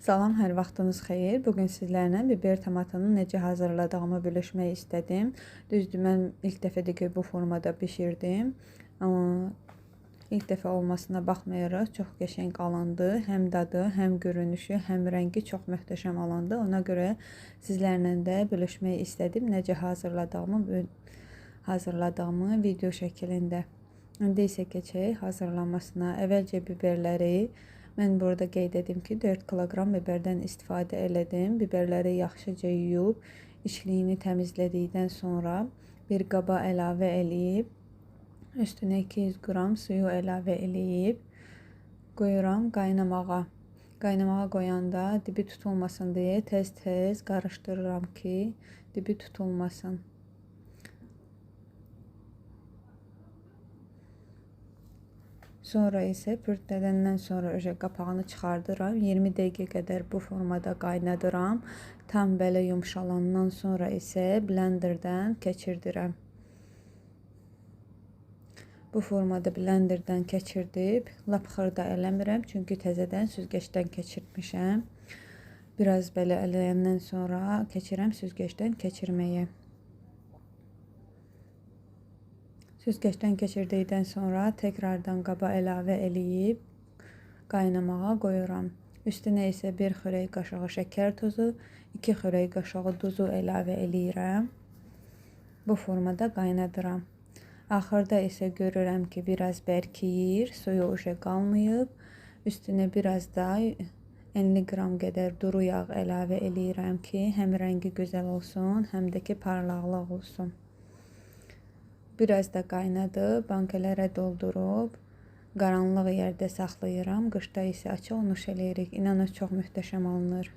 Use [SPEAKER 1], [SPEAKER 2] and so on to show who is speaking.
[SPEAKER 1] Salam, hər vaxtınız xeyir. Bugün sizlərlə biber tomatını necə hazırladığımı bölüşmək istədim. Düzdür, mən ilk dəfədir ki, bu formada bişirdim. Amma ilk dəfə olmasına baxmayaraq çox qəşəng alındı. Həm dadı, həm görünüşü, həm rəngi çox möhtəşəm alındı. Ona görə sizlərlə də bölüşmək istədim necə hazırladığımı video şəklində. İndi isə keçək hazırlanmasına. Əvvəlcə biberləri mən burada qeyd edim ki, 4 kiloqram biberdən istifadə elədim. Biberləri yaxşıca yuyub, içliyini təmizlədikdən sonra bir qaba əlavə eləyib, üstünə 200 qram suyu əlavə eləyib, qoyuram qaynamağa. Qaynamağa qoyanda dibi tutulmasın deyə tez-tez qarışdırıram ki, dibi tutulmasın. Sonra isə pürtlədəndən sonra öjə qapağını çıxardıram. 20 dəqiqə qədər bu formada qaynadıram. Tam belə yumşalandan sonra isə blenderdən keçirdirəm. Bu formada blenderdən keçirdib, lap xırda eləmirəm, çünki təzədən süzgəcdən keçirtmişəm. Biraz belə eləyəndən sonra keçirəm süzgəcdən keçirməyə. Süzgəcdən keçirdikdən sonra tekrardan qaba əlavə eləyib qaynamağa qoyuram. Üstünə isə 1 xörək qaşığı şəkər tozu, 2 xörək qaşığı duzu əlavə eləyirəm. Bu formada qaynadıram. Axırda isə görürəm ki, biraz bərkiyir, suyu uşa qalmayıb. Üstünə biraz da 50 qram qədər duru yağ əlavə eləyirəm ki, həm rəngi gözəl olsun, həm də ki, parlaqlıq olsun. Biraz da qaynadı, bankalara doldurub qaranlıq yerdə saxlayıram. Qışda isə açıq nuş eləyirik. İnanın çox möhtəşəm alınır.